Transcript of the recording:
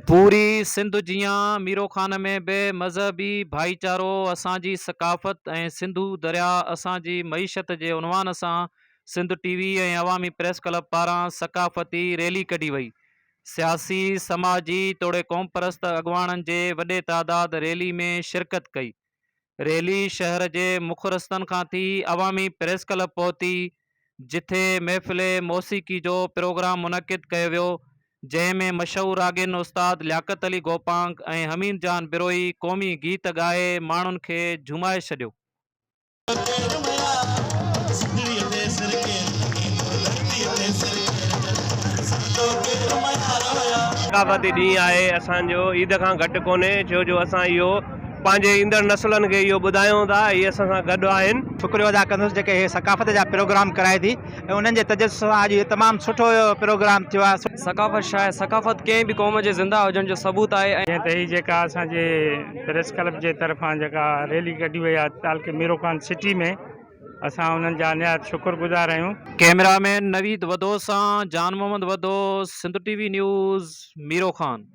پوري سنڌ جيان ميروخان ۾ به مذهبي ڀائيچارو اسان جي ثقافت ۽ سنڌو درياء اسان جي معيشت جي عنوان سان Sindh T V ۽ Awami press club پاران ثقافتي ريلي ڪڍي وئي. سياسي، سماجي توڙي قومپرست اڳواڻن جي وڏي تعداد ريلي ۾ شرڪت ڪئي. ريلي شهر جي مک رستن کان ٿي عوامي پريس ڪلب پهتي، جٿي محفل موسيقي جو پروگرام منعقد ڪيو ويو، جنهن ۾ مشهور راڳين استاد لياقت علي گوپانگ ۽ حميد جان بروهي قومي گيت ڳائي ماڻهن کي جهومائي ڇڏيو. ثقافتي ڏينهن آهي اسان جو عيد کان گهٽ ڪونهي ڇو جو اسان اهو پنهنجي ايندڙ نسلن کي اهو ٻڌايون ٿا اهي اسان سان گڏ آهن. شڪريو ادا ڪندس جيڪي هي ثقافت جا پروگرام ڪرائي ٿي ۽ انهن جي تجسس سان اڄ هي تمام سٺو پروگرام ٿيو آهي. ثقافت ڇا آهي؟ ثقافت ڪنهن به قوم جي زنده هجڻ جو ثبوت آهي ۽. جيئن ته هي جيڪا اسان جي پريس ڪلب جي طرفان جيڪا ريلي ڪڍي وئي آهي تعلقي ميروخان سٽي ۾ اسان انهن جا نهايت شڪر گذار آهيون. ڪئميرا مين نويد وڌو سان Jan Muhammad Wadho, Sindh T V news, Miro Khan.